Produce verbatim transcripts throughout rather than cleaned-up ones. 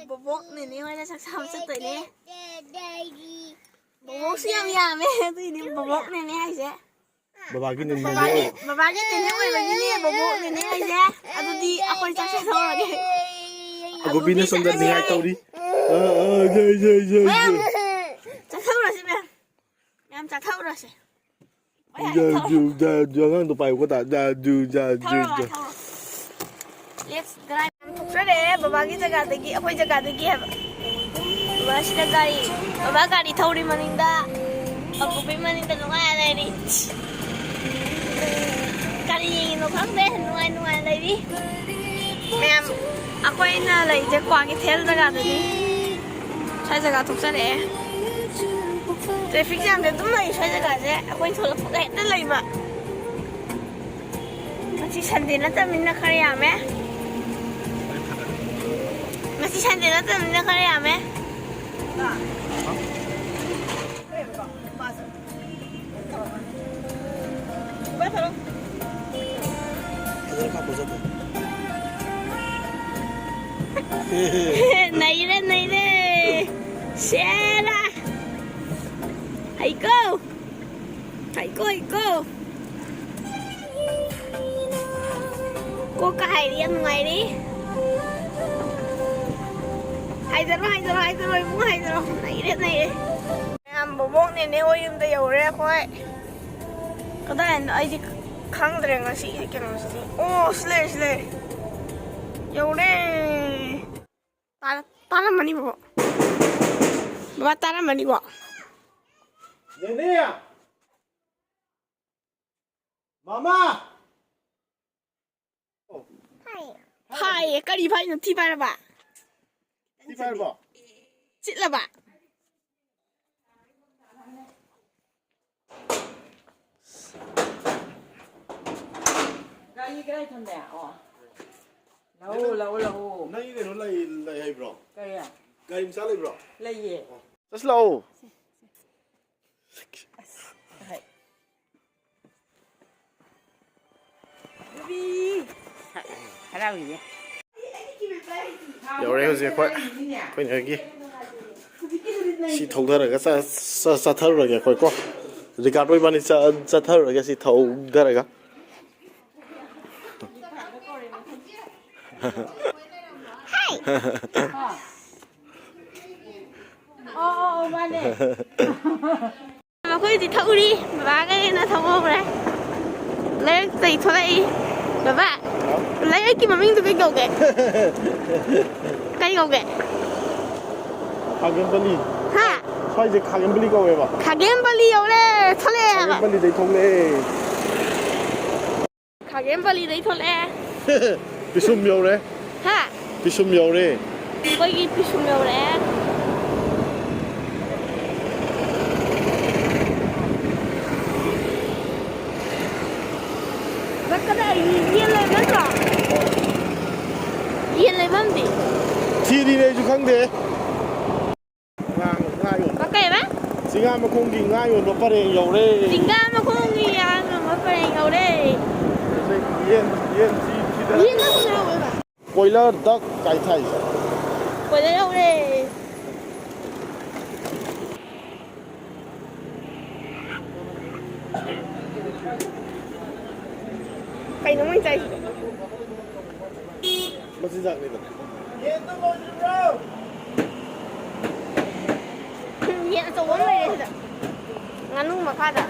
ꯕꯣꯕꯣꯛ ꯅꯦꯅꯦ ꯍꯣꯏꯅ ꯆꯥꯛ ꯆꯥꯕ ꯆꯠꯇꯣꯏꯅꯦ꯫ ꯕꯣꯕꯣꯛꯁꯨ ꯌꯥꯝ ꯌꯥꯝꯃꯦ, ꯑꯗꯨꯏꯅꯦ ꯕꯣꯕꯣꯛ ꯅꯦꯅꯦ ꯍꯥꯏꯁꯦ꯫ ꯕꯕꯥꯒꯤ ꯅꯦꯅꯦ꯫ ꯕꯕꯥꯒꯤ, ꯕꯕꯥꯒꯤ ꯅꯦꯅꯦ ꯑꯣꯏꯕꯒꯤꯅꯦ ꯕꯣꯕꯣꯛ ꯅꯦꯅꯦ ꯍꯥꯏꯁꯦ꯫ ꯑꯗꯨꯗꯤ ꯑꯩꯈꯣꯏ ꯆꯥꯛ ꯆꯥꯊꯣꯛꯑꯒꯦ꯫ ꯑꯒꯣꯄꯤꯅ ꯁꯣꯝꯗ ꯅꯤꯡꯉꯥꯏ ꯇꯧꯔꯤ꯫ ꯑꯥ, ꯑꯥ, ꯖꯩ, ꯖꯩ, ꯖꯩ, ꯃꯌꯥꯝ ꯖꯩ꯫ ꯆꯥꯊꯣꯛꯎꯔꯁꯤ ꯃꯌꯥꯝ꯫ ꯃꯌꯥꯝ ꯆꯥꯊꯣꯛꯎꯔꯁꯦ꯫ ꯖꯥ ꯖꯨ, ꯖꯥ ꯖꯨ, ꯑꯉꯥꯡꯗꯣ ꯄꯥꯏꯌꯨꯀꯣ ꯇꯥ꯫ ꯖꯥ ꯖꯨ, ꯖꯥ ꯖꯨ, ꯊꯧꯔꯣ, ꯖꯥ꯫ ꯊꯧꯔꯣ꯫ Let's drive꯫ ꯊꯣꯛꯆꯔꯛꯑꯦ ꯕꯕꯥꯒꯤ ꯖꯒꯥꯗꯒꯤ, ꯑꯩꯈꯣꯏ ꯖꯒꯥꯗꯒꯤ ꯍꯥꯏꯕ꯫ ꯕꯕꯥꯁꯤꯅ ꯒꯥꯔꯤ, ꯕꯕꯥ ꯒꯥꯔꯤ ꯊꯧꯔꯤ ꯃꯅꯤꯡꯗ, ꯑꯄꯨꯄꯤ ꯃꯅꯤꯡꯗ ꯅꯨꯡꯉꯥꯏꯔ ꯂꯩꯔꯤ꯫ ꯀꯔꯤ ꯌꯦꯡꯉꯤꯅꯣ ꯈꯪꯗꯦ, ꯅꯨꯡꯉꯥꯏ ꯅꯨꯡꯉꯥꯏꯅ ꯂꯩꯔꯤ꯫ ꯃꯌꯥꯝ, ꯑꯩꯈꯣꯏꯅ ꯂꯩꯁꯦ ꯀ꯭ꯋꯥꯀꯩꯊꯦꯜ ꯖꯒꯥꯗꯅꯤ꯫ ꯁ꯭ꯋꯥꯏ ꯖꯒꯥ ꯊꯣꯛꯆꯔꯛꯑꯦ꯫ Traffic jamꯁꯦ ꯑꯗꯨꯝ ꯂꯩ ꯁ꯭ꯋꯥꯏ ꯖꯒꯥꯁꯦ꯫ ꯑꯩꯈꯣꯏ ꯊꯣꯛꯂꯛꯄꯒ ꯍꯦꯛꯇ ꯂꯩꯕ꯫ ꯉꯁꯤ Sunday ꯅꯠꯇꯕꯅꯤꯅ ꯈꯔ ꯌꯥꯝꯃꯦ꯫ ꯉꯁꯤ Sunday ꯅꯠꯇꯕꯅꯤꯅ ꯈꯔ ꯌꯥꯝꯃꯦ꯫ ꯐꯖꯅ ꯀꯥꯞꯄꯣ, ꯆꯠꯇꯣ꯫ ꯅꯩꯔꯦ, ꯅꯩꯔꯦ꯫ ꯁꯦꯔꯥ꯫ ꯍꯩꯀꯣ꯫ ꯍꯩꯀꯣ, ꯍꯩꯀꯣ꯫ ꯀꯣꯛꯀ ꯍꯥꯏꯔꯤ, ꯌꯥꯝ ꯅꯨꯡꯉꯥꯏꯔꯤ꯫ ꯍꯥꯏꯗꯔꯣ, ꯍꯥꯏꯗꯔꯣ, ꯍꯥꯏꯗꯔꯣ, ꯏꯕꯨꯡꯉꯣ, ꯍꯥꯏꯗꯔꯣ꯫ ꯅꯩꯔꯦ, ꯅꯩꯔꯦ꯫ ꯃꯌꯥꯝ, ꯕꯣꯕꯣꯛ ꯅꯦꯅꯦ ꯍꯣꯏ ꯌꯨꯝꯗ ꯌꯧꯔꯦ ꯑꯩꯈꯣꯏ꯫ ꯀꯗꯥꯏꯅꯣ? ꯑꯩꯗꯤ ꯈꯪꯗ꯭ꯔꯦ ꯉꯁꯤꯒꯤ ꯀꯩꯅꯣꯁꯤꯗꯤ꯫ ꯑꯣ, ꯁꯤ ꯂꯩꯔꯦ, ꯁꯤ ꯂꯩꯔꯦ꯫ ꯌꯧꯔꯦ꯫ ꯇꯥꯔ-, ꯇꯥꯔꯝꯃꯅꯤ ꯕꯕꯥ꯫ ꯕꯕꯥ ꯇꯥꯔꯝꯃꯅꯤꯀꯣ? ꯅꯦꯅꯦ! ꯃꯃꯥ! ꯐꯥꯏꯌꯦ꯫ ꯀꯔꯤ ꯐꯥꯏꯅꯣ? ꯊꯤ ꯐꯥꯏꯔꯕ? ꯊꯤ ꯐꯥꯏꯔꯕꯣ? ꯆꯤꯠꯂꯕ? ꯒꯥꯔꯤ ꯀꯗꯥꯏ ꯊꯝꯃꯦ? ꯑꯣ꯫ ꯂꯧ, ꯂꯧ, ꯂꯧ꯫ ꯅꯪꯒꯤ ꯀꯩꯅꯣ ꯂꯩ, ꯂꯩ ꯍꯩꯕ꯭ꯔꯣ? ꯀꯔꯤ? ꯒꯥꯔꯤ ꯃꯆꯥ ꯂꯩꯕ꯭ꯔꯣ? ꯂꯩꯌꯦ꯫ ꯑꯣ꯫ ꯆꯠꯁꯤ ꯂꯥꯛꯑꯣ꯫ ꯑꯁ, ꯍꯣꯏ꯫ ꯕꯦꯕꯤ! ꯍꯔꯥꯎꯏꯌꯦ꯫ ꯌꯧꯔꯦ ꯍꯧꯖꯤꯛ ꯑꯩꯈꯣꯏ, ꯑꯩꯈꯣꯏ ꯅꯣꯏꯒꯤ꯫ ꯁꯤ ꯊꯧꯊꯔꯒ ꯆ-, ꯆ-, ꯆꯠꯊꯔꯨꯔꯒꯦ ꯑꯩꯈꯣꯏ ꯀꯣ꯫ ꯔꯤꯀꯥꯔꯗꯣ ꯏꯕꯥꯅꯤ ꯆ-, ꯆꯠꯊꯔꯨꯔꯒꯦ ꯁꯤ ꯊꯧꯊꯔꯒ꯫ ꯑꯣ, ꯑꯣ, ꯑꯣ, ꯃꯥꯅꯦ꯫ ꯃꯈꯣꯏꯗꯤ ꯊꯛꯎꯔꯤ, ꯕꯕꯥꯒꯩꯅ ꯊꯧꯍꯧꯔꯦ꯫ ꯂꯩꯔꯛꯇꯒꯤ ꯊꯣꯛꯂꯛꯏ꯫ ꯕꯕꯥ, ꯂꯩꯔꯛꯀꯤ ꯃꯃꯤꯡꯗꯨ ꯀꯩ ꯀꯧꯒꯦ? ꯀꯩ ꯀꯧꯒꯦ? ꯈꯥꯒꯦꯝꯄꯂꯤ꯫ ꯍꯥ? ꯁ꯭ꯋꯥꯏꯁꯦ ꯈꯥꯒꯦꯝꯄꯂꯤ ꯀꯧꯋꯦꯕ꯫ ꯈꯥꯒꯦꯝꯄꯂꯤ ꯌꯧꯔꯦ, ꯊꯣꯛꯂꯛꯑꯦ ꯍꯥꯏꯕ꯫ ꯈꯥꯒꯦꯝꯄꯂꯤꯗꯩ ꯊꯣꯛꯂꯛꯑꯦ꯫ ꯈꯥꯒꯦꯝꯄꯂꯤꯗꯩ ꯊꯣꯛꯂꯛꯑꯦ꯫ ꯄꯤꯁꯨꯝ ꯌꯧꯔꯦ꯫ ꯍꯥ? ꯄꯤꯁꯨꯝ ꯌꯧꯔꯦ꯫ ꯑꯩꯈꯣꯏꯒꯤ ꯄꯤꯁꯨꯝ ꯌꯧꯔꯛꯑꯦ꯫ ꯀꯗꯥꯏ ꯌꯦꯟ ꯂꯩꯕ ꯅꯠꯇ꯭ꯔꯣ? ꯌꯦꯟ ꯂꯩꯐꯝꯗꯤ? ꯊꯤꯔꯤꯅꯦ ꯑꯩꯁꯨ ꯈꯪꯗꯦ꯫ ꯉꯥ, ꯉꯥ ꯌꯣꯟꯕ꯫ ꯀꯩꯕ? ꯆꯤꯡꯉꯥ ꯃꯈꯣꯡꯒꯤ ꯉꯥ ꯌꯣꯟꯕ ꯄꯔꯦꯡ ꯌꯧꯔꯦ꯫ ꯆꯤꯡꯉꯥ ꯃꯈꯣꯡꯒꯤ ꯉꯥ ꯌꯣꯟꯕ ꯄꯔꯦꯡ ꯌꯧꯔꯦ꯫ ꯌꯦꯟ, ꯌꯦꯟ ꯁꯤ ꯁꯤꯗ꯫ ꯌꯦꯟ ꯃꯈꯣꯡ ꯌꯧꯔꯕ? ꯀꯣꯏꯂꯔ, ꯗꯛ ꯀꯥꯏ ꯊꯥꯏꯁꯦ꯫ ꯀꯣꯏꯂꯔ ꯌꯧꯔꯦ꯫ ꯀꯩꯅꯣ ꯃꯣꯏ ꯆꯥꯏꯁꯤꯕꯣ? ꯃꯆꯤꯟꯖꯥꯛꯅꯤꯗꯅ꯫ ꯎꯝ, ꯌꯦꯟ ꯑꯆꯧꯕ ꯑꯃ ꯂꯩꯔꯦ ꯁꯤꯗ꯫ ꯉꯥꯅꯨ ꯃꯈꯥꯗ꯫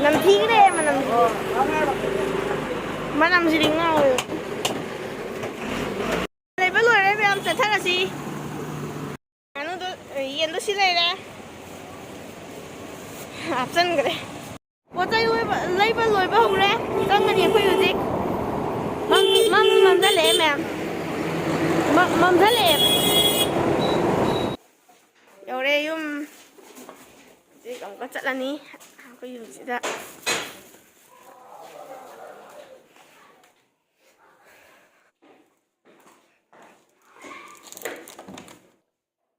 ꯅꯝꯊꯤꯈ꯭ꯔꯦ ꯃꯅꯝꯁꯤꯗꯤ꯫ ꯃꯅꯝꯁꯤꯗꯤ ꯉꯥꯎꯋꯦ꯫ ꯂꯩꯕ ꯂꯣꯏꯔꯦ ꯃꯌꯥꯝ, ꯆꯠꯊꯔꯁꯤ꯫ ꯉꯥꯅꯨꯗꯣ, ꯌꯦꯟꯗꯣ ꯁꯤ ꯂꯩꯔꯦ꯫ ꯍꯥꯞꯆꯟꯈ꯭ꯔꯦ꯫ ꯄꯣꯠ ꯆꯩ ꯂꯣꯏꯕ, ꯂꯩꯕ ꯂꯣꯏꯕ ꯍꯧꯔꯦ꯫ ꯆꯪꯉꯅꯤ ꯑꯩꯈꯣꯏ ꯍꯧꯖꯤꯛ꯫ ꯃꯝ-, ꯃꯝ-, ꯃꯝꯁꯤꯜꯂꯛꯑꯦ ꯃꯌꯥꯝ꯫ ꯃ-, ꯃꯝꯁꯤꯜꯂꯛꯑꯦ꯫ ꯌꯧꯔꯦ ꯌꯨꯝ꯫ ꯍꯧꯖꯤꯛ ꯑꯃꯨꯛꯀ ꯆꯠꯂꯅꯤ ꯑꯩꯈꯣꯏ ꯌꯨꯝꯁꯤꯗ꯫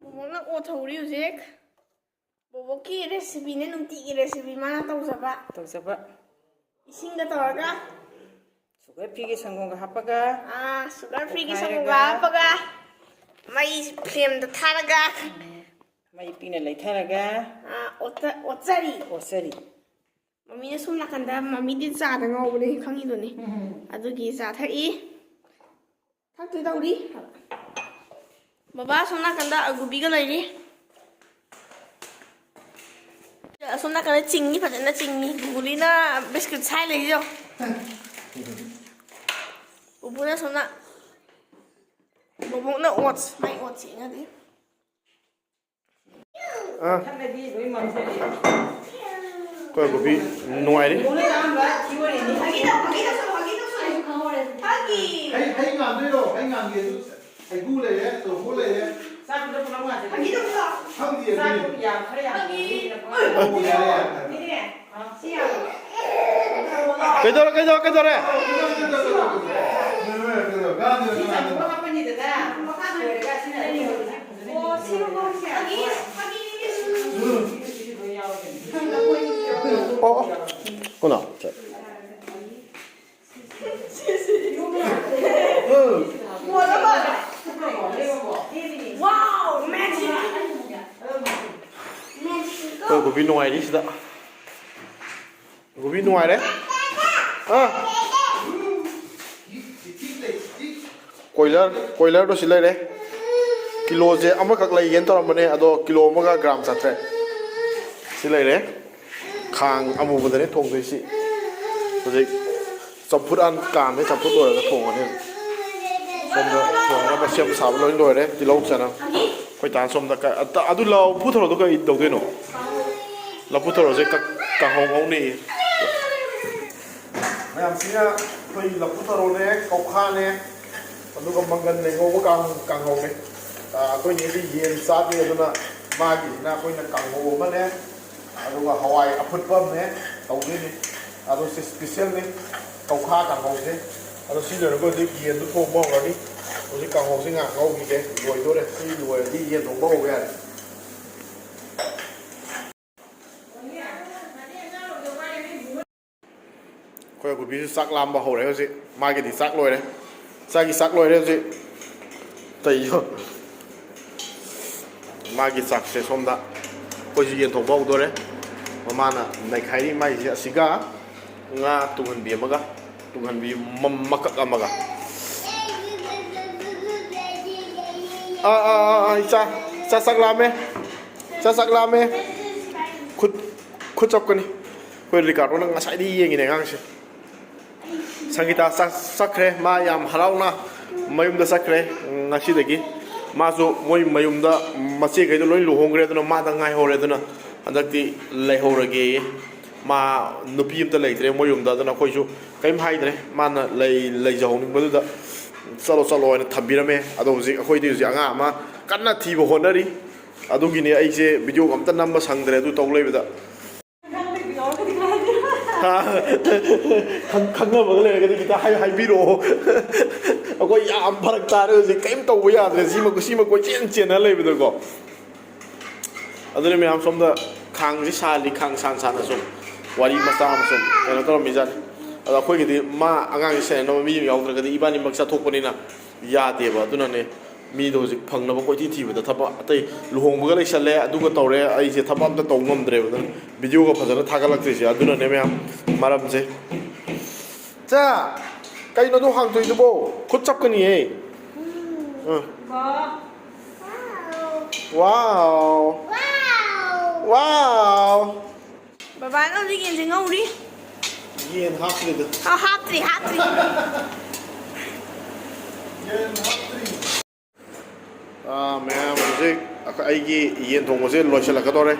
ꯃꯣꯃꯣꯅ ꯑꯣꯠ ꯍꯧꯔꯤ ꯍꯧꯖꯤꯛ꯫ ꯀꯤ ꯔꯦꯁꯤꯄꯤꯅꯦ, ꯅꯨꯡꯇꯤꯒꯤ ꯔꯦꯁꯤꯄꯤ ꯃꯥꯅ ꯇꯧꯖꯕ꯫ ꯇꯧꯖꯕ꯫ ꯏꯁꯤꯡꯒ ꯇꯧꯔꯒ꯫ ꯁꯨꯒꯔ ꯐ꯭ꯔꯤꯒꯤ ꯁꯪꯒꯣꯝꯒ ꯍꯥꯞꯄꯒ꯫ ꯑꯥ, ꯁꯨꯒꯔ ꯐ꯭ꯔꯤꯒꯤ ꯁꯪꯒꯣꯝꯒ ꯍꯥꯞꯄꯒ꯫ ꯃꯩ ꯐ꯭ꯂꯦꯝꯗ ꯊꯥꯔꯒ꯫ ꯃꯩ ꯄꯤꯛꯅ ꯂꯩꯊꯔꯒ꯫ ꯑꯥ, ꯑꯣꯠꯆ-, ꯑꯣꯠꯆꯔꯤ꯫ ꯑꯣꯠꯆꯔꯤ꯫ ꯃꯃꯤꯅ ꯁꯣꯝ ꯅꯥꯀꯟꯗ, ꯃꯃꯤꯗꯤ ꯆꯥꯗ ꯉꯥꯎꯕꯅꯦ, ꯈꯪꯉꯤꯗꯨꯅꯤ꯫ ꯎꯝ꯫ ꯑꯗꯨꯒꯤ ꯆꯥ ꯊꯛꯏ꯫ ꯊꯛꯇꯣꯏ ꯇꯧꯔꯤ꯫ ꯕꯕꯥ ꯁꯣꯝ ꯅꯥꯀꯟꯗ ꯑꯒꯨꯕꯤꯒ ꯂꯩꯔꯤ꯫ ꯑꯁꯣꯝ ꯅꯥꯀꯟꯗ ꯆꯤꯡꯉꯤ, ꯐꯖꯅ ꯆꯤꯡꯉꯤ꯫ ꯒꯨꯂꯤꯅ ꯕꯤꯁꯀꯤꯠ ꯁꯥꯏ ꯂꯩꯔꯤꯗꯣ꯫ ꯄꯨꯄꯨꯅ ꯁꯣꯝꯅ, ꯕꯣꯕꯣꯛꯅ ꯑꯣꯠꯁ, ꯃꯥꯏ ꯑꯣꯠꯁ ꯌꯦꯡꯉꯗꯤ꯫ ꯑꯥ꯫ ꯃꯊꯛꯇꯗꯤ ꯂꯣꯏ ꯃꯝꯁꯤꯜꯂꯦ꯫ ꯑꯩꯈꯣꯏ ꯀꯣꯕꯤ ꯅꯨꯡꯉꯥꯏꯔꯤ꯫ ꯂꯣꯏ ꯑꯌꯥꯝꯕ ꯊꯤꯑꯣꯔꯤꯅꯤ꯫ ꯐꯥꯒꯤ ꯇꯧ, ꯐꯥꯒꯤ ꯇꯧꯁꯜꯂꯣ, ꯐꯥꯒꯤ ꯇꯧꯁꯜꯂꯣ꯫ ꯐꯥꯒꯤ꯫ ꯍꯩ, ꯍꯩ ꯉꯥꯟꯗꯣꯏꯔꯣ? ꯍꯩ ꯉꯥꯟꯒꯦꯁꯨ ꯍꯩꯒ꯭ꯔꯨ ꯂꯩꯔꯦ, ꯇꯣꯔꯕꯣꯠ ꯂꯩꯔꯦ꯫ ꯆꯥꯛꯇꯨꯗ ꯄꯨꯂꯞ ꯉꯥꯟꯁꯤꯜꯂꯦ꯫ ꯐꯥꯒꯤ ꯇꯧꯁꯜꯂꯣ꯫ ꯈꯪꯗꯤꯌꯦ, ꯆꯥꯛꯇꯨ ꯑꯗꯨꯅꯤ꯫ ꯌꯥꯝ ꯈꯔ ꯌꯥꯝ ꯐꯥꯒꯤ꯫ ꯍꯦꯟꯖꯤꯟꯅ ꯑꯣ, ꯌꯥꯔꯦ, ꯌꯥꯔꯦ꯫ ꯁꯤ ꯌꯥꯔꯦ꯫ ꯀꯩꯗꯧꯔꯦ, ꯀꯩꯗꯧꯔꯦ, ꯀꯩꯗꯧꯔꯦ? ꯁꯤ ꯆꯝꯐꯨꯠ ꯍꯥꯞꯄꯅꯤꯗꯅ꯫ ꯂꯣꯏꯔꯒ ꯁꯤꯅ ꯑꯅꯤ ꯍꯧꯔꯁꯤ꯫ ꯑꯣ, ꯁꯤ ꯃꯈꯣꯡꯁꯦ꯫ ꯑꯣ, ꯑꯣ꯫ ꯀꯣꯟꯅ꯫ ꯃꯣꯠꯂꯕ? Wow, magic! Magic! ꯑꯩꯈꯣꯏ ꯀꯣꯕꯤ ꯅꯨꯡꯉꯥꯏꯔꯤ ꯁꯤꯗ꯫ ꯀꯣꯕꯤ ꯅꯨꯡꯉꯥꯏꯔꯦ꯫ ꯑꯥ꯫ ꯀꯣꯏꯂꯔ, ꯀꯣꯏꯂꯔꯗꯣ ꯁꯤ ꯂꯩꯔꯦ꯫ ꯀꯤꯂꯣꯁꯦ ꯑꯃꯈꯛ ꯂꯩꯒꯦꯅ ꯇꯧꯔꯝꯕꯅꯦ, ꯑꯗꯣ ꯀꯤꯂꯣ ꯑꯃꯒ ꯒ꯭ꯔꯥꯝ ꯆꯥꯇ꯭ꯔꯦꯠ꯫ ꯁꯤ ꯂꯩꯔꯦ꯫ ꯈꯥꯡ ꯑꯃꯨꯕꯗꯅꯦ ꯊꯣꯡꯗꯣꯏꯁꯤ꯫ ꯍꯧꯖꯤꯛ ꯆꯝꯐꯨꯠ ꯍꯥꯟꯅ ꯀꯥꯝꯃꯦ, ꯆꯝꯐꯨꯠ ꯂꯣꯏꯔꯒ ꯊꯣꯡꯉꯅꯤ꯫ ꯁꯣꯝꯗ ꯊꯣꯡꯅꯕ ꯁꯦꯝ ꯁꯥꯕ ꯂꯣꯏ ꯂꯣꯏꯔꯦ꯫ ꯇꯤꯜꯍꯧ ꯆꯅꯝ꯫ ꯑꯩꯈꯣꯏ ꯇꯥ ꯁꯣꯝꯗ ꯀ-, ꯑ, ꯑꯗꯨ ꯂꯐꯨ ꯊꯔꯣꯗꯣ ꯀꯩ ꯇꯧꯗꯣꯏꯅꯣ? ꯂꯐꯨ ꯊꯔꯣꯁꯦ ꯀ-, ꯀꯥꯡꯍꯧ ꯉꯧꯅꯤ꯫ ꯃꯌꯥꯝꯁꯤꯅ ꯑꯩꯈꯣꯏ ꯂꯐꯨ ꯊꯔꯣꯅꯦ, ꯀꯧꯈꯥꯅꯦ, ꯑꯗꯨꯒ ꯃꯪꯒꯟꯅꯦ ꯉꯧꯕ ꯀꯥꯡ-, ꯀꯥꯡꯍꯧꯅꯦ꯫ ꯑ, ꯑꯩꯈꯣꯏ ꯅꯦꯗꯤ ꯌꯦꯟ ꯆꯥꯗꯦ, ꯑꯗꯨꯅ ꯃꯥꯒꯤꯁꯤꯅ ꯑꯩꯈꯣꯏꯅ ꯀꯥꯡꯍꯧ ꯑꯃꯅꯦ, ꯑꯗꯨꯒ ꯍꯋꯥꯏ ꯑꯐꯨꯠꯄ ꯑꯃꯅꯦ ꯇꯧꯗꯣꯏꯅꯤ꯫ ꯑꯗꯣ ꯁꯤ special ꯅꯤ꯫ ꯀꯧꯈꯥ ꯀꯥꯡꯍꯧꯁꯦ꯫ ꯑꯗꯣ ꯁꯤ ꯂꯣꯏꯔꯒ ꯍꯧꯖꯤꯛ ꯌꯦꯟꯗꯣ ꯊꯣꯡꯕ ꯍꯧꯔꯅꯤ꯫ ꯍꯧꯖꯤꯛ ꯀꯥꯡꯍꯧꯁꯦ ꯉꯥꯏꯍꯥꯛ ꯉꯧꯈꯤꯒꯦ꯫ ꯂꯣꯏꯗꯣꯔꯦ꯫ ꯁꯤ ꯂꯣꯏꯔꯗꯤ ꯌꯦꯟ ꯊꯣꯡꯕ ꯍꯧꯕ ꯌꯥꯔꯦ꯫ ꯀꯨꯕꯤꯁꯨ ꯆꯥꯛ ꯂꯥꯝꯕ ꯍꯧꯔꯦ ꯍꯧꯖꯤꯛ꯫ ꯃꯥꯒꯤꯗꯤ ꯆꯥꯛ ꯂꯣꯏꯔꯦ꯫ ꯆꯥꯒꯤ ꯆꯥꯛ ꯂꯣꯏꯔꯦ ꯍꯧꯖꯤꯛ꯫ ꯇꯩꯌꯣ꯫ ꯃꯥꯒꯤ ꯆꯥꯛꯁꯦ ꯁꯣꯝꯗ ꯑꯩꯈꯣꯏꯁꯨ ꯌꯦꯟ ꯊꯣꯡꯕ ꯍꯧꯗꯣꯔꯦ꯫ ꯃꯃꯥꯅ ꯅꯩꯈꯥꯏꯔꯤ ꯃꯥꯏꯁꯦ꯫ ꯑꯁꯤꯒ ꯉꯥ ꯇꯨꯡꯍꯟꯕꯤ ꯑꯃꯒ, ꯇꯨꯡꯍꯟꯕꯤ ꯃ-, ꯃꯀꯛ ꯑꯃꯒ꯫ ꯑꯥ, ꯑꯥ, ꯑꯥ, ꯑꯥ, ꯏꯆꯥ, ꯏꯆꯥ ꯆꯥꯛ ꯂꯥꯝꯃꯦ꯫ ꯏꯆꯥ ꯆꯥꯛ ꯂꯥꯝꯃꯦ꯫ ꯈꯨꯠ, ꯈꯨꯠ ꯆꯞꯀꯅꯤ꯫ ꯑꯩꯈꯣꯏ ꯔꯤꯀꯥꯔꯗꯣꯅ ꯉꯁꯥꯏꯗꯒꯤ ꯌꯦꯡꯉꯤꯅꯦ ꯑꯉꯥꯡꯁꯦ꯫ ꯁꯪꯒꯤꯇꯥ ꯆꯠ-, ꯆꯠꯈ꯭ꯔꯦ꯫ ꯃꯥ ꯌꯥꯝ ꯍꯔꯥꯎꯅ ꯃꯌꯨꯝꯗ ꯆꯠꯈ꯭ꯔꯦ꯫ ꯉꯁꯤꯗꯒꯤ ꯃꯥꯁꯨ ꯃꯣꯏ ꯃꯌꯨꯝꯗ ꯃꯆꯦꯈꯩꯗꯣ ꯂꯣꯏ ꯂꯨꯍꯣꯡꯈ꯭ꯔꯦ꯫ ꯑꯗꯨꯅ ꯃꯥꯗ ꯉꯥꯏꯍꯧꯔꯦ꯫ ꯑꯗꯨꯅ ꯍꯟꯗꯛꯇꯤ ꯂꯩꯍꯧꯔꯒꯦꯌꯦ꯫ ꯃꯥ ꯅꯨꯄꯤ ꯑꯝꯇ ꯂꯩꯇ꯭ꯔꯦ ꯃꯣꯏ ꯌꯨꯝꯗ꯫ ꯑꯗꯨꯅ ꯑꯩꯈꯣꯏꯁꯨ ꯀꯔꯤꯝ ꯍꯥꯏꯗ꯭ꯔꯦ꯫ ꯃꯥꯅ ꯂꯩ-, ꯂꯩꯖꯍꯧꯅꯤꯡꯕꯗꯨꯗ "ꯆꯠꯂꯣ, ꯆꯠꯂꯣ" ꯍꯥꯏꯅ ꯊꯝꯕꯤꯔꯝꯃꯦ꯫ ꯑꯗꯣ ꯍꯧꯖꯤꯛ ꯑꯩꯈꯣꯏꯗꯤ ꯍꯧꯖꯤꯛ ꯑꯉꯥꯡ ꯑꯃ ꯀꯟꯅ ꯊꯤꯕ ꯍꯣꯠꯅꯔꯤ꯫ ꯑꯗꯨꯒꯤꯅꯦ ꯑꯩꯁꯦ ꯚꯤꯗꯤꯑꯣꯒ ꯑꯝꯇ ꯅꯝꯕ ꯁꯪꯗ꯭ꯔꯦ ꯑꯗꯨ ꯇꯧ ꯂꯩꯕꯗ꯫ ꯍꯥ? ꯈꯪ-, ꯈꯪꯅꯕꯒ ꯂꯩꯔꯒꯗꯤ ꯈꯤꯇ ꯍꯥꯏ-, ꯍꯥꯏꯕꯤꯔꯛꯑꯣ꯫ ꯑꯩꯈꯣꯏ ꯌꯥꯝ ꯐꯔꯛ ꯇꯥꯔꯦ ꯍꯧꯖꯤꯛ, ꯀꯔꯤꯝ ꯇꯧꯕ ꯌꯥꯗ꯭ꯔꯦ꯫ ꯁꯤꯃ-, ꯁꯤꯃ ꯀꯣꯏꯆꯦꯟ ꯆꯦꯟꯅ ꯂꯩꯕꯗꯀꯣ꯫ ꯑꯗꯨꯅ ꯃꯌꯥꯝ ꯁꯣꯝꯗ ꯈꯥꯡꯁꯤ ꯁꯥꯍꯜꯂꯤ, ꯈꯥꯡ ꯁꯥꯟ ꯁꯥꯟꯅ ꯁꯨꯝ ꯋꯥꯔꯤ ꯃꯆꯥ ꯑꯃ ꯁꯨꯝ ꯀꯩꯅꯣ ꯇꯧꯔꯝꯃꯤꯖꯥꯠꯅꯤ꯫ ꯑꯗꯣ ꯑꯩꯈꯣꯏꯒꯤꯗꯤ ꯃꯥ ꯑꯉꯥꯡꯁꯤ ꯁꯦꯟꯅꯅꯕ ꯃꯤ ꯑꯃ ꯌꯥꯎꯗ꯭ꯔꯒꯗꯤ ꯏꯕꯥꯅꯤꯃꯛ ꯆꯠꯊꯣꯛꯄꯅꯤꯅ ꯌꯥꯗꯦꯕ꯫ ꯑꯗꯨꯅꯅꯦ ꯃꯤꯗꯣ ꯍꯧꯖꯤꯛ ꯐꯪꯅꯕ ꯀꯣꯏꯊꯤ ꯊꯤꯕꯗ ꯊꯕꯛ ꯑꯇꯩ ꯂꯨꯍꯣꯡꯕꯒ ꯂꯩꯁꯜꯂꯦ, ꯑꯗꯨꯒ ꯇꯧꯔꯦ, ꯑꯩꯁꯦ ꯊꯕꯛ ꯑꯝꯇ ꯇꯧ ꯉꯝꯗ꯭ꯔꯦꯕ꯫ ꯑꯗꯨꯅ ꯚꯤꯗꯤꯑꯣꯒ ꯐꯖꯅ ꯊꯥꯒꯠꯂꯛꯇ꯭ꯔꯤꯁꯦ ꯑꯗꯨꯅꯅꯦ ꯃꯌꯥꯝ ꯃꯔꯝꯁꯦ꯫ ꯆꯥ, ꯀꯩꯅꯣꯗꯣ ꯍꯥꯡꯗꯣꯏꯗꯨꯕꯣ? ꯈꯨꯠ ꯆꯞꯀꯅꯤꯍꯦ꯫ ꯑ꯫ ꯋꯥꯎ꯫ ꯋꯥꯎ꯫ ꯕꯕꯥꯅ ꯍꯧꯖꯤꯛ ꯌꯦꯟꯁꯦ ꯉꯧꯔꯤ꯫ ꯌꯦꯟ ꯍꯥꯞꯇ꯭ꯔꯤꯗ꯫ ꯑ, ꯍꯥꯞꯇ꯭ꯔꯤ, ꯍꯥꯞꯇ꯭ꯔꯤ꯫ ꯌꯦꯟ ꯍꯥꯞꯇ꯭ꯔꯤ꯫ ꯑꯥ, ꯃꯌꯥꯝ, ꯍꯧꯖꯤꯛ ꯑꯩꯈꯣꯏ, ꯑꯩꯒꯤ ꯌꯦꯟ ꯊꯣꯡꯕꯁꯦ ꯂꯣꯏꯁꯤꯜꯂꯛꯀꯗꯧꯔꯦ꯫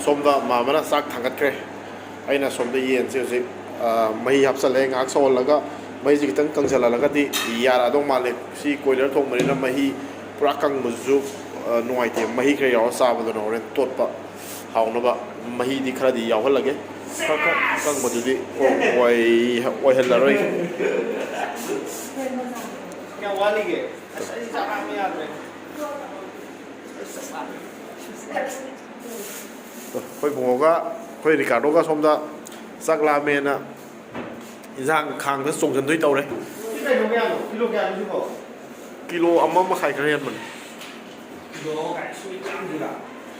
ꯁꯣꯝꯗ ꯃꯥꯃꯅ ꯆꯥꯛ ꯊꯥꯡꯒꯠꯈ꯭ꯔꯦ꯫ ꯑꯩꯅ ꯁꯣꯝꯗ ꯌꯦꯟꯁꯦ ꯍꯧꯖꯤꯛ, ꯑꯥ, ꯃꯍꯤ ꯍꯥꯞꯆꯜꯂꯦ꯫ ꯉꯥꯏꯍꯥꯛ ꯁꯧꯍꯜꯂꯒ ꯃꯍꯤꯁꯦ ꯈꯤꯇꯪ ꯀꯪꯁꯤꯜꯍꯜꯂꯒꯗꯤ ꯌꯥꯔꯛꯑꯗꯧ ꯃꯥꯜꯂꯦ꯫ ꯁꯤ ꯀꯣꯏꯂꯔ ꯊꯣꯡꯕꯅꯤꯅ ꯃꯍꯤ ꯄꯨꯔꯥ ꯀꯪꯕꯁꯤꯁꯨ, ꯑꯥ, ꯅꯨꯡꯉꯥꯏꯇꯦ꯫ ꯃꯍꯤ ꯈꯔ ꯌꯥꯎꯔ ꯆꯥꯕꯗꯨꯅ ꯍꯣꯔꯦꯟ ꯇꯣꯠꯄ ꯍꯥꯎꯅꯕ ꯃꯍꯤꯗꯤ ꯈꯔꯗꯤ ꯌꯥꯎꯍꯜꯂꯒꯦ꯫ ꯈꯔ ꯈꯔ ꯀꯪꯕꯗꯨꯗꯤ ꯑꯣꯏ-, ꯑꯣꯏꯍꯜꯂꯔꯣꯏꯒꯦ꯫ ꯀꯌꯥꯝ ꯋꯥꯠꯂꯤꯒꯦ? ꯑꯁ, ꯑꯩ ꯆꯥꯛ ꯂꯥꯝꯕ ꯌꯥꯗ꯭ꯔꯦ꯫ ꯑꯩꯈꯣꯏ ꯕꯨꯡꯉꯣꯒ ꯑꯩꯈꯣꯏ ꯔꯤꯀꯥꯔꯗꯣꯒ ꯁꯣꯝꯗ ꯆꯥꯛ ꯂꯥꯝꯃꯦꯅ ꯏꯟꯁꯥꯡ ꯈꯥꯡꯗ ꯆꯣꯡꯁꯤꯟꯗꯣꯏ ꯇꯧꯔꯦ꯫ ꯁꯤ ꯀꯩꯅꯣ ꯀꯌꯥꯅꯣ? ꯀꯤꯂꯣ ꯀꯌꯥꯅꯣ ꯁꯤꯕꯣ? ꯀꯤꯂꯣ ꯑꯃ ꯃꯈꯥꯏ ꯈꯔ ꯍꯦꯟꯕꯅꯦ꯫ ꯀꯤꯂꯣ ꯑꯃ ꯃꯈꯥꯏ ꯁꯨꯏ ꯆꯥꯝꯁꯤꯔ?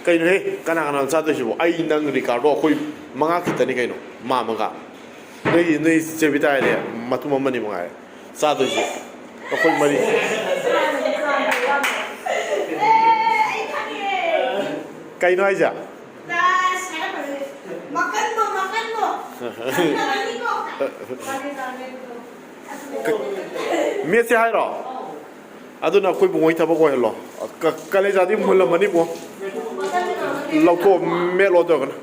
ꯀꯩꯅꯣꯍꯦ, ꯀꯅꯥ ꯀꯅꯥꯅꯣ ꯆꯥꯗꯣꯏꯁꯤꯕꯣ? ꯑꯩ, ꯅꯪ, ꯔꯤꯀꯥꯔꯗꯣ, ꯑꯩꯈꯣꯏ ꯃꯉꯥ ꯈꯛꯇꯅꯤ ꯀꯩꯅꯣ꯫ ꯃꯥ ꯃꯉꯥ꯫ ꯅꯣꯏ, ꯅꯣꯏ ꯆꯦꯕꯤꯇꯥ ꯍꯥꯏꯔꯦ, ꯃꯇꯨꯝ ꯑꯃꯅꯤ ꯃꯉꯥꯏꯔꯦ ꯆꯥꯗꯣꯏꯁꯦ꯫ ꯑꯩꯈꯣꯏ ꯃꯔꯤ꯫ ꯀꯩꯅꯣ ꯍꯥꯏꯁꯦ? ꯃꯀꯟꯗꯣ, ꯃꯀꯟꯗꯣ꯫ ꯃꯦꯠꯁꯦ ꯍꯥꯏꯔꯣ? ꯑꯗꯨꯅ ꯑꯩꯈꯣꯏ ꯕꯨꯡꯉꯣꯏ ꯊꯕꯛ ꯑꯣꯏꯍꯜꯂꯣ꯫ ꯀ-, ꯀꯂꯦꯖꯥꯗꯤ ꯃꯨꯜꯂꯝꯃꯅꯤꯕꯣ꯫ ꯂꯧꯊꯣꯛꯑ ꯃꯦꯠꯂꯣ ꯇꯧꯔꯒꯅ꯫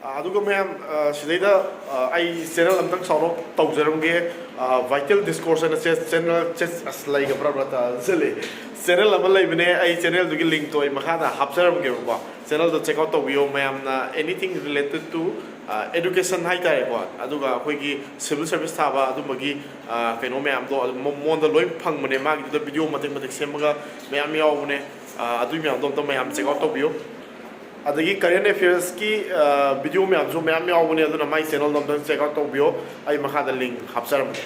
ꯑ, ꯑꯗꯨꯒ ꯃꯌꯥꯝ, ꯑ, ꯁꯤꯗꯩꯗ, ꯑ, ꯑꯩ ꯆꯦꯅꯦꯜ ꯑꯝꯇꯪ ꯁꯥꯎꯠ ꯑꯣꯐ ꯇꯧꯖꯔꯝꯒꯦ꯫ ꯑ, Vital Discourse ꯍꯥꯏꯅ ꯆꯦ-, ꯆꯦꯅꯦꯜ ꯆꯦ-, ꯑꯁ, ꯂꯩꯒ ꯕ꯭ꯔꯥ ꯕ꯭ꯔꯥ ꯇꯥꯁꯤꯜꯂꯦ꯫ ꯆꯦꯅꯦꯜ ꯑꯃ ꯂꯩꯕꯅꯦ, ꯑꯩ ꯆꯦꯅꯦꯜꯗꯨꯒꯤ ꯂꯤꯡꯛꯇꯣ ꯑꯩ ꯃꯈꯥꯗ ꯍꯥꯞꯆꯔꯝꯒꯦꯕꯀꯣ꯫ ꯆꯦꯅꯦꯜꯗꯣ ꯆꯦꯛ ꯑꯥꯎꯠ ꯇꯧꯕꯤꯌꯣ ꯃꯌꯥꯝꯅ, anything related to, ꯑ, education ꯍꯥꯏꯇꯥꯔꯦꯀꯣ꯫ ꯑꯗꯨꯒ ꯑꯩꯈꯣꯏꯒꯤ civil service ꯊꯥꯕ ꯑꯗꯨꯝꯕꯒꯤ, ꯑ, ꯀꯩꯅꯣ ꯃꯌꯥꯝꯗꯣ ꯑꯗꯨꯝ ꯃꯉꯣꯟꯗ ꯂꯣꯏ ꯐꯪꯕꯅꯦ꯫ ꯃꯥꯒꯤꯗꯨꯗ ꯚꯤꯗꯤꯑꯣ ꯃꯇꯦꯛ ꯃꯇꯦꯛ ꯁꯦꯝꯃꯒ ꯃꯌꯥꯝ ꯌꯥꯎꯕꯅꯦ꯫ ꯑ, ꯑꯗꯨꯒꯤ ꯃꯌꯥꯝꯗꯣ ꯑꯝꯇ ꯃꯌꯥꯝ ꯆꯦꯛ ꯑꯥꯎꯠ ꯇꯧꯕꯤꯌꯨ꯫ ꯑꯗꯒꯤ current affairs ꯀꯤ, ꯑ, ꯚꯤꯗꯤꯑꯣ ꯃꯌꯥꯝꯁꯨ ꯃꯌꯥꯝ ꯌꯥꯎꯕꯅꯦ, ꯑꯗꯨꯅ ꯃꯥꯏ ꯆꯦꯅꯦꯜꯗꯣ ꯑꯝꯇꯪ ꯆꯦꯛ ꯑꯥꯎꯠ ꯇꯧꯕꯤꯌꯣ꯫ ꯑꯩ ꯃꯈꯥꯗ ꯂꯤꯡꯛ ꯍꯥꯞꯆꯔꯝꯒꯦ꯫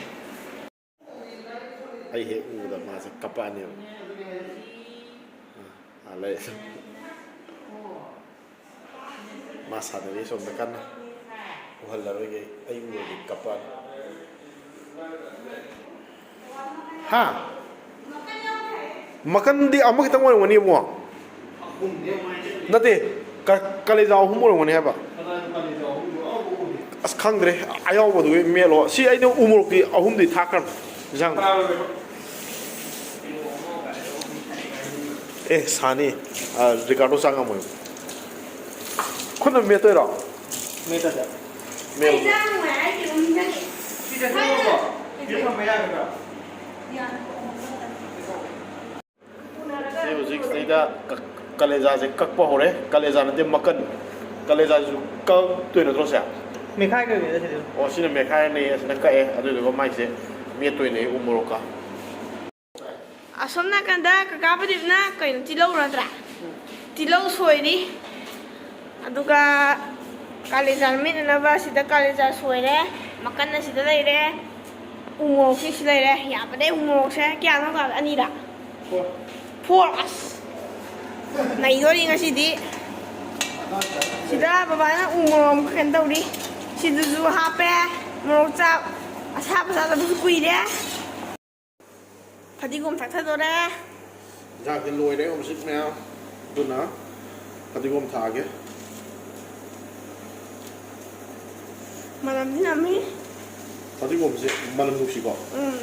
ꯑꯩ ꯍꯦꯛ ꯎꯕꯗ ꯃꯥꯁꯦ ꯀꯞꯄꯛꯑꯅꯦꯕ꯫ ꯑ, ꯑ, ꯂꯩ꯫ ꯃꯥ ꯁꯥꯟꯅꯔꯤ ꯁꯣꯝꯗ ꯀꯟꯅ꯫ ꯎꯍꯜꯂꯔꯣꯏꯒꯦ ꯑꯩ, ꯑꯩ ꯎꯔꯗꯤ ꯀꯞꯄꯛꯑꯅꯤ꯫ ꯍꯥ? ꯃꯀꯟꯗꯤ ꯑꯃꯈꯛꯇꯪ ꯑꯣꯏꯔꯝꯒꯅꯤ, ꯏꯕꯨꯡꯉꯣ꯫ ꯅꯠꯇꯦ, ꯀ-, ꯀꯂꯦꯖꯥ ꯑꯍꯨꯝ ꯑꯣꯏꯔꯝꯒꯅꯤ ꯍꯥꯏꯕ꯫ ꯑꯁ, ꯈꯪꯗ꯭ꯔꯦ, ꯑꯌꯥꯎꯕꯗꯨꯒꯤ ꯃꯦꯠꯂꯣ꯫ ꯁꯤ ꯑꯩꯅ ꯎ ꯃꯣꯔꯣꯛꯇꯤ ꯑꯍꯨꯝꯗꯤ ꯊꯥꯛꯈ꯭ꯔꯕꯅꯤ ꯏꯟꯁꯥꯡꯗ꯫ ꯑꯦ, ꯁꯥꯅꯤ꯫ ꯑ, ꯔꯤꯀꯥꯔꯗꯣ ꯆꯥ ꯉꯝꯃꯣꯏ꯫ ꯈꯨꯠꯅ ꯃꯦꯠꯇꯣꯏꯔꯣ? ꯃꯦꯠꯇꯗ꯫ ꯃꯦꯠꯂꯣ꯫ ꯁꯤ ꯆꯠꯊꯣꯛꯑꯣꯀꯣ꯫ ꯁꯤ ꯊꯝꯕ ꯌꯥꯒꯗ꯭ꯔꯥ? ꯁꯤ ꯍꯧꯖꯤꯛ ꯁꯤꯗꯩꯗ ꯀ-, ꯀꯂꯦꯖꯥꯁꯦ ꯀꯛꯄ ꯍꯧꯔꯦ꯫ ꯀꯂꯦꯖꯥ ꯅꯠꯇꯦ, ꯃꯀꯟ꯫ ꯀꯂꯦꯖꯥꯁꯤꯁꯨ ꯀꯛꯇꯣꯏ ꯅꯠꯇ꯭ꯔꯣ ꯁꯦ? ꯃꯦꯠꯈꯥꯏꯗꯣꯏꯅꯦ ꯁꯤꯗꯤ꯫ ꯑꯣ, ꯁꯤꯅ ꯃꯦꯠꯈꯥꯏꯔꯅꯤ, ꯑꯁꯤꯅ ꯀꯛꯑꯦ꯫ ꯑꯗꯨꯗꯨꯒ ꯃꯥꯏꯁꯦ ꯃꯦꯠꯇꯣꯏꯅꯦ ꯎ ꯃꯣꯔꯣꯛꯀ꯫ ꯑꯁꯣꯝ ꯅꯥꯀꯟꯗ ꯀꯀꯥ ꯄ꯭ꯔꯗꯤꯞꯅ ꯀꯩꯅꯣ, ꯇꯤꯜꯍꯧ ꯅꯠꯇ꯭ꯔꯥ? ꯇꯤꯜꯍꯧ ꯁꯣꯏꯔꯤ꯫ ꯑꯗꯨꯒ ꯀꯥꯂꯦꯖꯥ ꯃꯦꯠꯅꯅꯕ ꯁꯤꯗ ꯀꯥꯂꯦꯖꯥ ꯁꯣꯏꯔꯦ, ꯃꯀꯟ ꯑꯁꯤꯗ ꯂꯩꯔꯦ, ꯎ ꯃꯣꯔꯣꯛꯁꯤ ꯁꯤ ꯂꯩꯔꯦ꯫ ꯌꯥꯝꯕꯅꯦ ꯎ ꯃꯣꯔꯣꯛꯁꯦ꯫ ꯀꯌꯥꯅꯣ ꯀꯥꯕ? ꯑꯅꯤꯔ? Four꯫ Four꯫ ꯑꯁ! ꯅꯩꯗꯣꯔꯤ ꯉꯁꯤꯗꯤ꯫ ꯁꯤꯗ ꯕꯕꯥꯅ ꯎ ꯃꯣꯔꯣꯛ ꯑꯃ ꯀꯩꯅꯣ ꯇꯧꯔꯤ꯫ ꯁꯤꯗꯨꯁꯨ ꯍꯥꯞꯄꯦ꯫ ꯃꯣꯔꯣꯛ ꯆꯥ-, ꯑꯁꯥꯕ ꯆꯥꯗꯕꯁꯨ ꯀꯨꯏꯔꯦ꯫ ꯐꯗꯤꯒꯣꯝ ꯊꯥꯛꯊꯗꯣꯔꯦ꯫ ꯏꯟꯖꯥꯡꯁꯦ ꯂꯣꯏꯔꯦ, ꯎꯃꯁꯤꯠ ꯃꯌꯥꯝ꯫ ꯑꯗꯨꯅ ꯐꯗꯤꯒꯣꯝ ꯊꯥꯛꯑꯒꯦ꯫ ꯃꯅꯝꯗꯤ ꯅꯝꯃꯤ꯫ ꯐꯗꯤꯒꯣꯝꯁꯦ ꯃꯅꯝ ꯅꯨꯡꯁꯤꯀꯣ? ꯎꯝ꯫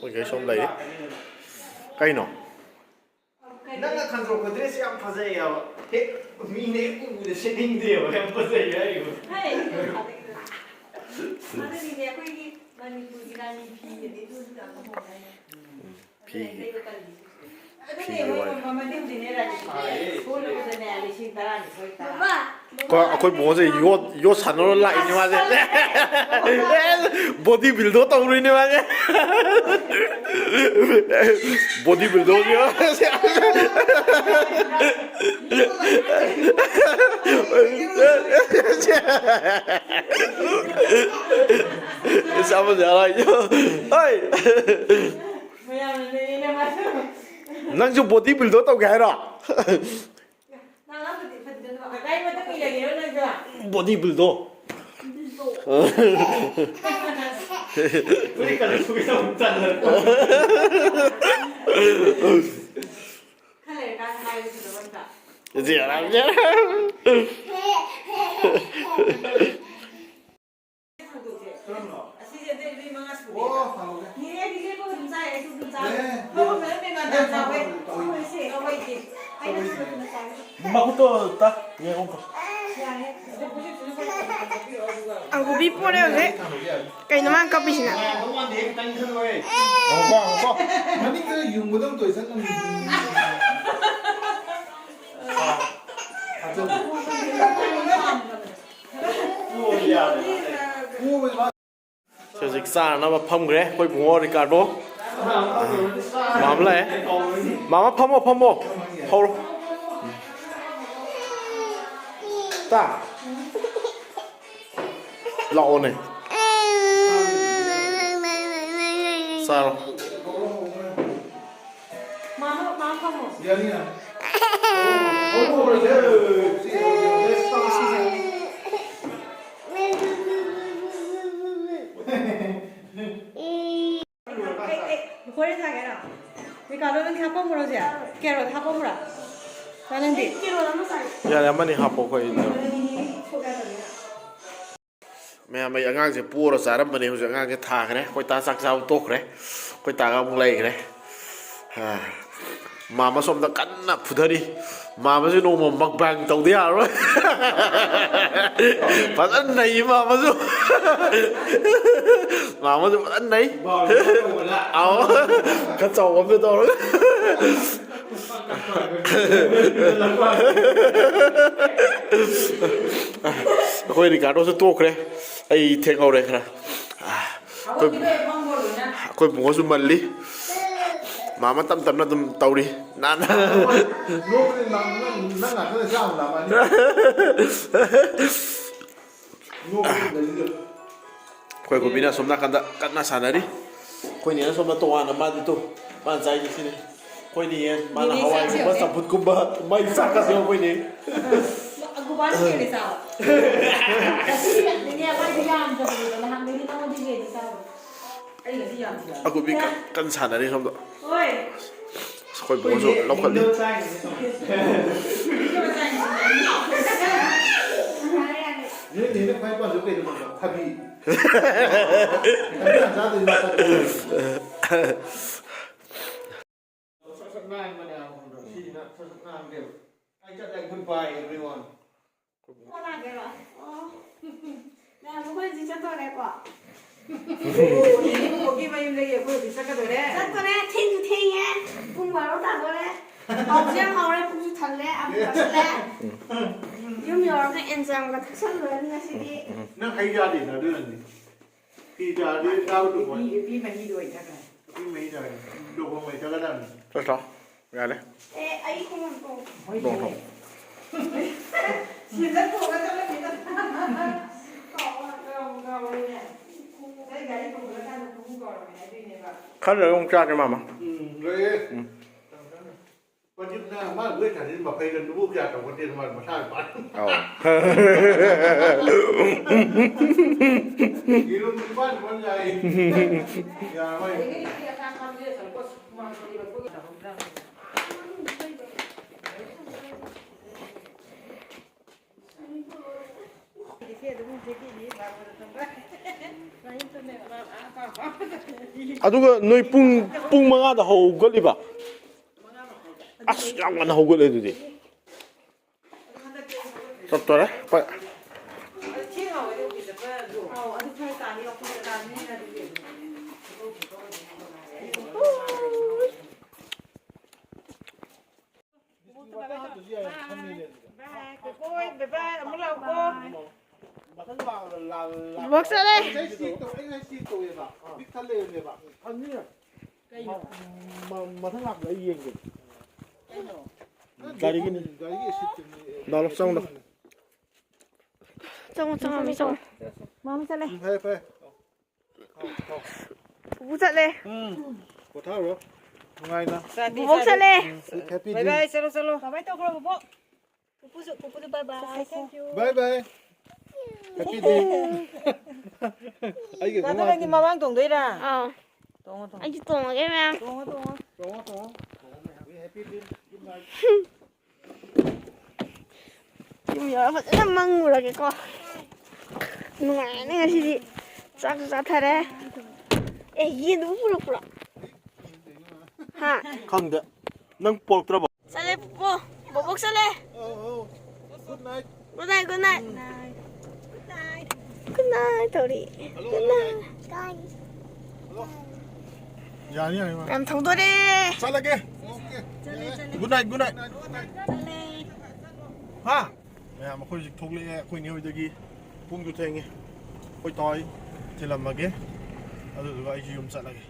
ꯑꯩꯈꯣꯏ ꯁꯣꯝ ꯂꯩ꯫ ꯀꯩꯅꯣ? ꯅꯪꯅ ꯈꯟꯗꯣꯔꯛꯄ dress ꯌꯥꯝ ꯐꯖꯩ ꯍꯥꯏꯕ꯫ ꯍꯦꯛ ꯃꯤꯅ ꯍꯦꯛ ꯎꯕꯗ ꯁꯦꯠꯅꯤꯡꯗꯦꯕ, ꯌꯥꯝ ꯐꯖꯩ ꯍꯥꯏꯔꯤꯕ꯫ ꯑꯗꯨꯅꯤꯅꯦ ꯑꯩꯈꯣꯏꯒꯤ ꯃꯅꯤꯄꯨꯔꯒꯤ ꯔꯥꯅꯤ ꯐꯤꯒꯗꯤ ꯑꯗꯨ ꯌꯥꯝ ꯍꯣꯡꯉꯦ꯫ ꯐꯤ꯫ ꯑꯗꯨꯅꯦ ꯐꯤꯒꯤ ꯃꯣꯏ ꯋꯥꯔꯤ꯫ ꯃꯃꯜꯗꯤ ꯍꯧꯖꯤꯛꯅꯦ ꯔꯥꯅꯤ ꯐꯤ ꯁꯣꯜꯂꯨꯕꯗꯅꯦ ꯂꯤꯁꯤꯡ ꯇꯔꯥꯅꯤꯊꯣꯏ ꯇꯔꯥ꯫ ꯀꯣ, ꯑꯩꯈꯣꯏ ꯕꯣꯁꯁꯦ ꯌꯣꯠ, ꯌꯣꯠ ꯁꯥꯟꯅꯔ ꯂꯥꯛꯏꯅꯦ ꯃꯥꯁꯦ꯫ Body build ꯇꯧꯔꯨꯏꯅꯦ ꯃꯥꯁꯦ꯫ Body build ꯁꯦ꯫ ꯑꯁ, ꯑꯃꯁꯦ ꯍꯔꯥꯎꯏ꯫ ꯍꯣꯏ꯫ ꯃꯌꯥꯝꯅ ꯅꯦꯅꯦꯅ ꯃꯥꯁꯨ꯫ ꯅꯪꯁꯨ body build ꯇꯧꯒꯦ ꯍꯥꯏꯔꯣ? ꯅꯪ ꯑꯃꯗꯤ ꯐꯖꯅ ꯀꯗꯥꯏ ꯃꯇꯨꯡ ꯏꯜꯂꯒꯦꯔꯣ ꯅꯪꯁꯨ? Body build꯫ ꯐꯨꯔꯤꯠꯀ ꯂꯧꯊꯣꯛꯀꯦ ꯇꯧꯕ ꯇꯟꯗꯅ꯫ ꯈꯔ ꯂꯩꯔꯀꯥꯟꯗ ꯍꯥꯏꯔꯨ ꯐꯖꯕ ꯑꯝꯇ꯫ ꯃꯈꯨꯠꯇꯣ ꯇ ꯌꯦꯡꯉꯣ꯫ ꯑꯪꯒꯨꯕꯤ ꯄꯣꯔꯦ ꯍꯧꯖꯤꯛ꯫ ꯀꯩꯅꯣ ꯃꯥꯅ ꯀꯞꯄꯤꯁꯤꯅ? ꯃꯅꯤꯡꯗ ꯌꯨꯡꯕꯗꯧ ꯇꯧꯏ, ꯆꯠ ꯉꯝꯗꯦ꯫ ꯍꯧꯖꯤꯛ ꯆꯥꯅꯅꯕ ꯐꯝꯈ꯭ꯔꯦ ꯑꯩꯈꯣꯏ ꯏꯕꯨꯡꯉꯣ ꯔꯤꯀꯥꯔꯗꯣ꯫ ꯃꯥꯃ ꯂꯥꯛꯑꯦ꯫ ꯃꯥꯃ ꯐꯝꯃꯣ, ꯐꯝꯃꯣ꯫ ꯍꯧꯔꯣ꯫ ꯇꯥ꯫ ꯂꯥꯛꯑꯣꯅꯦ꯫ ꯆꯥꯔꯣ꯫ ꯃꯥ, ꯃꯥ ꯐꯝꯃꯣ꯫ ꯌꯥꯅꯤ, ꯌꯥꯅꯤ꯫ ꯑꯩ, ꯑꯩ, ꯍꯣꯔꯦꯟ ꯆꯥꯒꯦꯔꯣ? ꯔꯤꯀꯥꯔꯗꯣ, ꯅꯪꯗꯤ ꯍꯥꯞꯄꯝꯃꯨꯔꯣ ꯍꯧꯖꯤꯛ? ꯀꯦꯔꯣꯠ ꯍꯥꯞꯄꯝꯃꯨꯔꯥ? ꯅꯪꯗꯤ? ꯀꯦꯔꯣꯠ ꯑꯃ ꯆꯥꯒꯦ꯫ ꯌꯥꯔꯦ, ꯑꯃꯅꯤ ꯍꯥꯞꯄꯣ, ꯑꯩꯈꯣꯏ꯫ ꯃꯌꯥꯝ, ꯑꯩ ꯑꯉꯥꯡꯁꯦ ꯄꯣꯔ ꯆꯥꯔꯝꯕꯅꯦ, ꯍꯧꯖꯤꯛ ꯑꯉꯥꯡꯁꯦ ꯊꯥꯈ꯭ꯔꯦ꯫ ꯑꯩꯈꯣꯏ ꯇꯥ ꯆꯥꯛ ꯆꯥꯕ ꯇꯣꯛꯈ꯭ꯔꯦ꯫ ꯑꯩꯈꯣꯏ ꯇꯥꯒ ꯑꯃꯨꯛ ꯂꯩꯈ꯭ꯔꯦ꯫ ꯑꯥ, ꯃꯥꯃ ꯁꯣꯝꯗ ꯀꯟꯅ ꯐꯨꯊꯔꯤ꯫ ꯃꯥꯃꯁꯨ ꯅꯣꯡꯃ ꯃꯛꯕꯥꯡ ꯇꯧꯗ ꯌꯥꯔꯔꯣꯏ꯫ ꯐꯖꯅ ꯅꯩ ꯃꯥꯃꯁꯨ꯫ ꯃꯥꯃꯁꯨ ꯐꯖꯅ ꯅꯩ꯫ ꯑꯥꯎ꯫ ꯈꯔ ꯆꯥꯎꯕ ꯑꯝꯗ ꯇꯧꯔꯒ꯫ ꯑꯩꯈꯣꯏ ꯔꯤꯀꯥꯔꯗꯣꯁꯨ ꯇꯣꯛꯈ꯭ꯔꯦ꯫ ꯑꯩ ꯊꯦꯡꯍꯧꯔꯦ ꯈꯔ꯫ ꯑꯩꯈꯣꯏ, ꯑꯩꯈꯣꯏ ꯕꯨꯡꯉꯣꯁꯨ ꯃꯜꯂꯤ꯫ ꯃꯥ ꯃꯇꯝ ꯇꯞꯅ ꯑꯗꯨꯝ ꯇꯧꯔꯤ꯫ ꯅꯥꯟꯅ꯫ ꯅꯣꯛꯄꯗꯤ ꯅꯪ, ꯅꯪ, ꯅꯪ ꯉꯥꯛꯇꯅ ꯆꯥꯕ ꯂꯥꯝꯃꯛꯑꯅꯤ꯫ ꯅꯣꯛꯄꯗꯤ ꯂꯩꯖꯗꯦ꯫ ꯑꯩꯈꯣꯏ ꯒꯣꯄꯤꯅ ꯑꯁꯣꯝ ꯅꯥꯀꯟꯗ ꯀꯟꯅ ꯁꯥꯟꯅꯔꯤ꯫ ꯑꯩꯈꯣꯏ ꯅꯦꯅ ꯁꯣꯝꯗ ꯇꯣꯉꯥꯟꯅ ꯃꯥꯗꯤ ꯇꯨ, ꯃꯥꯅ ꯆꯥꯏꯁꯦ ꯁꯤꯅꯤ꯫ ꯑꯩꯈꯣꯏꯅ ꯌꯦꯟ, ꯃꯥꯅ ꯅꯦꯅꯦ ꯍꯋꯥꯏꯒꯨꯝꯕ, ꯆꯥꯛꯁꯦ ꯆꯝꯐꯨꯠꯀꯨꯝꯕ, ꯃꯥꯏ ꯆꯥꯛꯀꯁꯦ ꯑꯩꯈꯣꯏꯅꯦ꯫ ꯑꯒꯨꯕꯥꯅ ꯍꯦꯜꯂꯦ ꯆꯥꯕ꯫ ꯅꯦꯅꯦ, ꯑꯩꯈꯣꯏꯗꯤ ꯌꯥꯝꯗꯕꯅꯦꯕ, ꯅꯍꯥꯟꯗꯒꯤ ꯅꯉꯣꯟꯗꯒꯤ ꯍꯦꯜꯂꯦ ꯆꯥꯕ꯫ ꯑꯩ ꯉꯁꯤ ꯌꯥꯝ ꯆꯥꯏ꯫ ꯑꯒꯨꯕꯤ ꯀꯟ-, ꯀꯟꯅ ꯁꯥꯟꯅꯔꯤ ꯁꯣꯝꯗ꯫ ꯍꯣꯏ꯫ ꯑꯁ, ꯑꯩꯈꯣꯏ ꯕꯣꯁꯁꯨ ꯂꯧꯈꯠꯂꯤ꯫ ꯌꯥꯔꯦ, ꯌꯥꯔꯦ꯫ ꯅꯣꯏ ꯅꯦꯅ ꯈ꯭ꯋꯥꯏ ꯄꯥꯝꯖꯕ ꯀꯩꯅꯣ ꯈꯪꯕ꯭ꯔꯥ? ꯊꯕꯤ꯫ ꯊꯕꯤ ꯌꯥꯝ ꯆꯥꯗꯣꯏꯅꯤ ꯃꯥ ꯊꯕꯤ꯫ ꯁꯠ ꯁꯠ ꯉꯥꯡꯕꯅꯦ ꯍꯥꯏꯕ ꯈꯪꯕ꯭ꯔꯥ? ꯁꯤꯁꯤꯅ ꯁꯠ ꯁꯠ ꯉꯥꯡꯗꯦꯕ꯫ ꯑꯩ ꯆꯠꯂꯦ, good bye everyone꯫ ꯀꯅꯥꯒꯤꯔꯣ? ꯑꯣ꯫ ꯃꯌꯥꯝ, ꯑꯩꯈꯣꯏ ꯍꯧꯖꯤꯛ ꯆꯠꯇꯣꯔꯦꯀꯣ꯫ ꯏꯅꯦꯝꯕꯣꯛꯀꯤ ꯃꯌꯨꯝꯗꯒꯤ ꯑꯩꯈꯣꯏ ꯍꯧꯖꯤꯛ ꯆꯠꯀꯗꯣꯔꯦ꯫ ꯆꯠꯇꯣꯔꯦ, ꯊꯦꯡꯁꯨ ꯊꯦꯡꯉꯦ꯫ ꯄꯨꯡ ꯕꯥꯔꯣ ꯇꯥꯗꯣꯔꯦ꯫ ꯍꯥꯎꯁꯨ ꯌꯥꯝ ꯍꯥꯎꯔꯦ, ꯄꯨꯛꯁꯨ ꯊꯜꯂꯦ, ꯑꯃꯨꯛ ꯆꯠꯂꯦ꯫ ꯌꯨꯝ ꯌꯧꯔꯒ ꯑꯦꯟꯖꯥꯝꯒ ꯊꯛꯆꯜꯂꯨꯔꯅꯤ ꯉꯁꯤꯗꯤ꯫ ꯅꯪ ꯍꯩ ꯆꯥꯗꯦꯅ ꯑꯗꯨꯅꯅꯤ꯫ ꯐꯤ ꯇꯥꯔꯗꯤ ꯆꯥꯕ ꯇꯨꯝꯃꯣꯏ꯫ ꯅꯨꯄꯤ, ꯅꯨꯄꯤ ꯃꯍꯤꯗꯣ ꯑꯣꯏꯅ ꯊꯛꯈ꯭ꯔꯦ꯫ ꯅꯨꯄꯤ ꯃꯍꯤ ꯇꯥꯔꯗꯤ ꯇꯨꯝꯃꯣꯏ ꯆꯠꯀꯗꯕꯅꯤ꯫ ꯆꯠꯈ꯭ꯔꯣ꯫ ꯌꯥꯔꯦ꯫ ꯑꯦ, ꯑꯩ ꯈꯣꯡꯎꯞꯇꯣ꯫ ꯍꯣꯏꯅꯦ꯫ ꯂꯣꯡ, ꯂꯣꯡ꯫ ꯁꯤꯗ ꯇꯣꯡꯉ ꯆꯠꯂꯝꯃꯤꯗ꯫ ꯀꯥꯎ-, ꯀꯥꯎ-, ꯀꯥꯎꯔꯦꯅꯦ꯫ ꯅꯣꯏ ꯒꯥꯔꯤ ꯇꯣꯡꯈꯠꯂꯀꯥꯟꯗ ꯈꯣꯡꯎꯞ ꯀꯥꯎꯔꯝꯃꯦ ꯍꯥꯏꯗꯣꯏꯅꯦꯕ꯫ ꯈꯔ ꯂꯩꯔꯒ ꯑꯃꯨꯛ ꯆꯥꯒꯦ, ꯃꯥꯃ꯫ ꯎꯝ, ꯂꯩꯌꯦ꯫ ꯎꯝ꯫ ꯄ꯭ꯔꯗꯤꯞꯅ ꯃꯥ ꯂꯣꯏ ꯊꯥꯖꯤꯟ ꯃꯐꯩꯒ ꯅꯕꯨ ꯀꯌꯥ ꯇꯧꯒꯗꯦꯅ ꯃꯥ ꯃꯁꯥꯅ ꯄꯥꯏ꯫ ꯑꯧ꯫ ꯌꯦꯔꯨꯝ ꯅꯤꯄꯥꯟ ꯅꯤꯄꯥꯟ ꯌꯥꯏ꯫ ꯌꯥꯔꯣꯏ꯫ ꯑꯗꯨꯒ ꯅꯣꯏ ꯄꯨꯡ, ꯄꯨꯡ ꯃꯉꯥꯗ ꯍꯧꯒꯠꯂꯤꯕ? ꯑꯁ, ꯌꯥꯝ ꯉꯟꯅ ꯍꯧꯒꯠꯂꯦ ꯑꯗꯨꯗꯤ꯫ ꯆꯠꯇꯣꯔꯦ꯫ ꯄ- ꯕꯣꯛ ꯆꯠꯂꯦ꯫ ꯃ-, ꯃꯊꯪ ꯂꯥꯛꯄꯗ ꯑꯩ ꯌꯦꯡꯒꯦ꯫ ꯒꯥꯔꯤꯒꯤꯅꯤ꯫ ꯂꯥꯎ, ꯂꯥꯎ, ꯆꯪꯉꯨ, ꯂꯥꯎ꯫ ꯆꯪꯉꯣ, ꯆꯪꯉꯣ, ꯃꯤ ꯆꯪꯉꯣ꯫ ꯃꯥꯃ ꯆꯠꯂꯦ꯫ ꯎꯝ, ꯐꯔꯦ, ꯐꯔꯦ꯫ ꯄꯨꯄꯨ ꯆꯠꯂꯦ꯫ ꯎꯝ, ꯄꯣꯊꯥꯔꯣ꯫ ꯅꯨꯡꯉꯥꯏꯅ꯫ ꯆꯥꯗꯤ ꯕꯣꯕꯣꯛ ꯆꯥꯗꯤ꯫ ꯆꯠꯂꯦ꯫ ꯎꯝ, sweet happy bye dream. Bye, ꯆꯠꯂꯣ, ꯆꯠꯂꯣ꯫ ꯀꯃꯥꯏ ꯇꯧꯈ꯭ꯔꯣ, ꯕꯣꯕꯣꯛ? ꯄꯨꯄꯨꯁꯨ, ꯄꯨꯄꯨꯁꯨ bye bye. Thank you꯫ Bye bye. Happy dream. ꯑꯩꯒꯤ ꯗꯥꯗꯥ, ꯅꯪꯗꯤ ꯈꯣꯡꯒ꯭ꯔꯥꯎ ꯃꯃꯥꯡ ꯇꯣꯡꯗꯣꯏꯔꯥ? ꯑꯥꯎ꯫ ꯇꯣꯡꯉꯣ, ꯇꯣꯡꯉꯣ꯫ ꯑꯩꯁꯨ ꯇꯣꯡꯉꯒꯦ, ꯃꯌꯥꯝ꯫ ꯇꯣꯡꯉꯣ, ꯇꯣꯡꯉꯣ꯫ ꯇꯣꯡꯉꯣ, ꯇꯣꯡꯉꯣ꯫ Happy dream. Good night. ꯌꯨꯝ ꯌꯧꯔ ꯐꯖꯅ ꯃꯪꯉꯨꯔꯒꯦꯀꯣ꯫ ꯅꯨꯡꯉꯥꯏꯔꯅꯤ ꯉꯁꯤꯗꯤ꯫ ꯆꯥꯛꯁꯨ ꯆꯥꯊꯔꯦ꯫ ꯑꯦ, ꯌꯦꯟꯗꯨꯕꯨ ꯄꯨꯔꯛꯄ꯭ꯔꯣ? ꯍꯥ? ꯈꯪꯗꯦ꯫ ꯅꯪ ꯄꯣꯔꯛꯇ꯭ꯔꯕꯣ? ꯆꯠꯂꯦ ꯄꯨꯄꯨ꯫ ꯕꯣꯕꯣꯛ ꯆꯠꯂꯦ꯫ ꯑꯧ, ꯑꯧ꯫ Good night. Good night, good night. Good night ꯇꯧꯔꯤ꯫ Hello, good hello, night. Hello. ꯌꯥꯅꯤ, ꯌꯥꯅꯤ, ꯃꯥ꯫ ꯌꯥꯝ ꯊꯧꯗꯣꯔꯦ꯫ ꯆꯠꯂꯒꯦ꯫ ꯑꯣꯀꯦ꯫ ꯆꯠꯂꯦ, ꯆꯠꯂꯦ꯫ Good night, good night. Good night. ꯆꯠꯂꯦ꯫ ꯍꯥ? ꯃꯌꯥꯝ, ꯑꯩꯈꯣꯏ ꯍꯧꯖꯤꯛ ꯊꯣꯛꯂꯛꯑꯦ, ꯑꯩꯈꯣꯏ ꯅꯦ ꯍꯣꯏꯗꯒꯤ꯫ ꯄꯨꯡꯁꯨ ꯊꯦꯡꯉꯦ꯫ ꯑꯩꯈꯣꯏ ꯇꯥꯎ ꯍꯣꯏ ꯊꯤꯜꯂꯝꯃꯒꯦ꯫ ꯑꯗꯨꯗꯨꯒ ꯑꯩꯁꯨ ꯌꯨꯝ ꯆꯠꯂꯒꯦ꯫